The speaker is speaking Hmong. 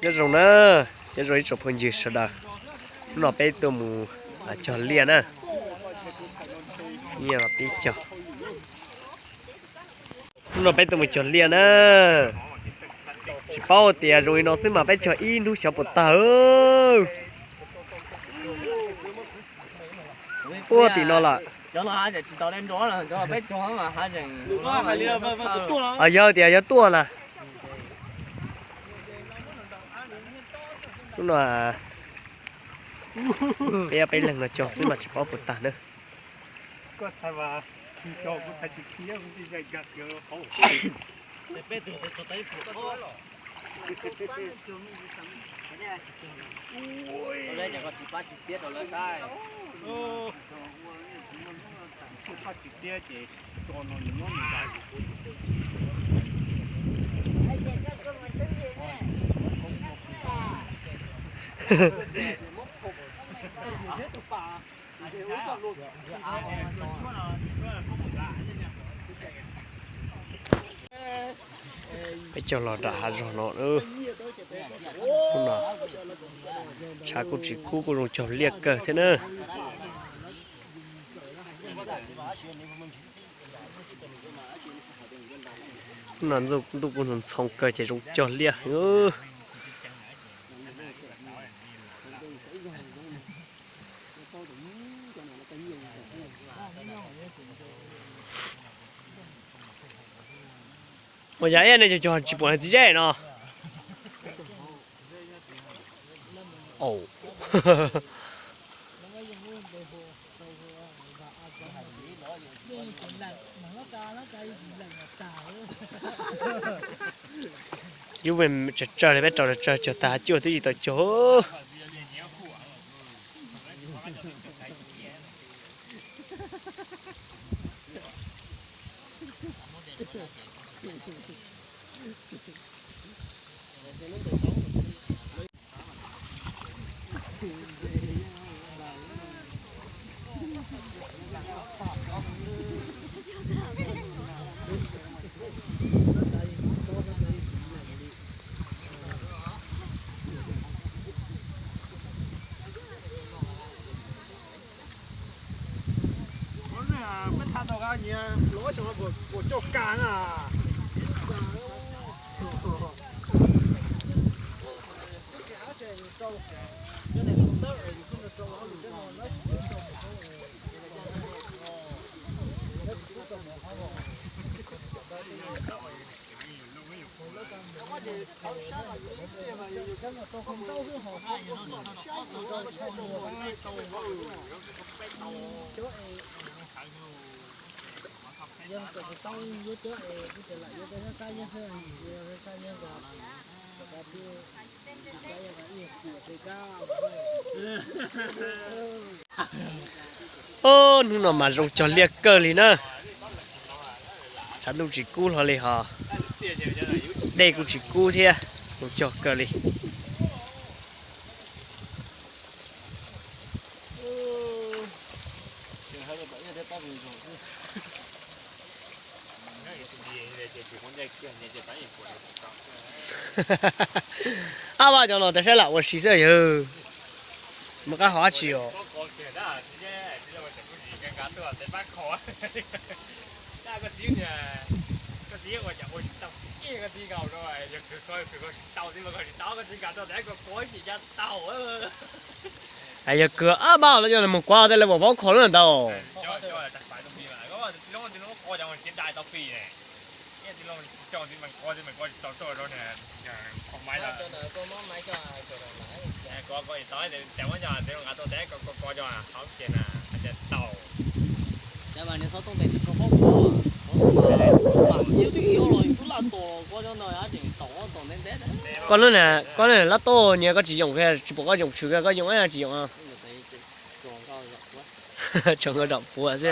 Nyob zoo na, nyob zoo ib tsoom phooj ywg sawv daws. Hnub no peb tuaj mus cog liaj na. Nyiaj los peb cog. Hnub no peb tuaj mus cog liaj na. Tsis paub tias zoo li no xwb mas peb cog ib hnub xyov puas tag. Ua tim no lawm. Yog tias yog tuaj na. Hnub no peb peb leeg no cog xwb mas tsis paub puas tag na. Peb cog los nram hav zog no. Hnub no tshav kuj tsis kub, kuj zoo cog liaj kawg thiab na. Hnub no ntuj kuj ntxhoo ntxhoo kawg ces zoo cog liaj heev. Ua cas nej cog cog tsis pom txiv zeb no? Yub, tsawg tsawg li, peb rau tsawg, cog tag cuaj twb tsis tau cog. Hnub no mas zoo cog liaj kawg li na. Tshav ntuj tsis kub hlo li hos, dej kuj tsis kub thiab, zoo cog kawg li. Ab, vaj cov no tas saib lam ua si xwb yawg. Mus qab hov dab tsi os? Yog kawg ab, vaj los yog mus kuav tej lawv ua vaub kho lub ntawd. Koj lub, koj lub lab tob nyias koj tsis yoom, tsis pom koj yoom tshwm, koj yoom tsis yoom. Tso nkauj zom puav xwb.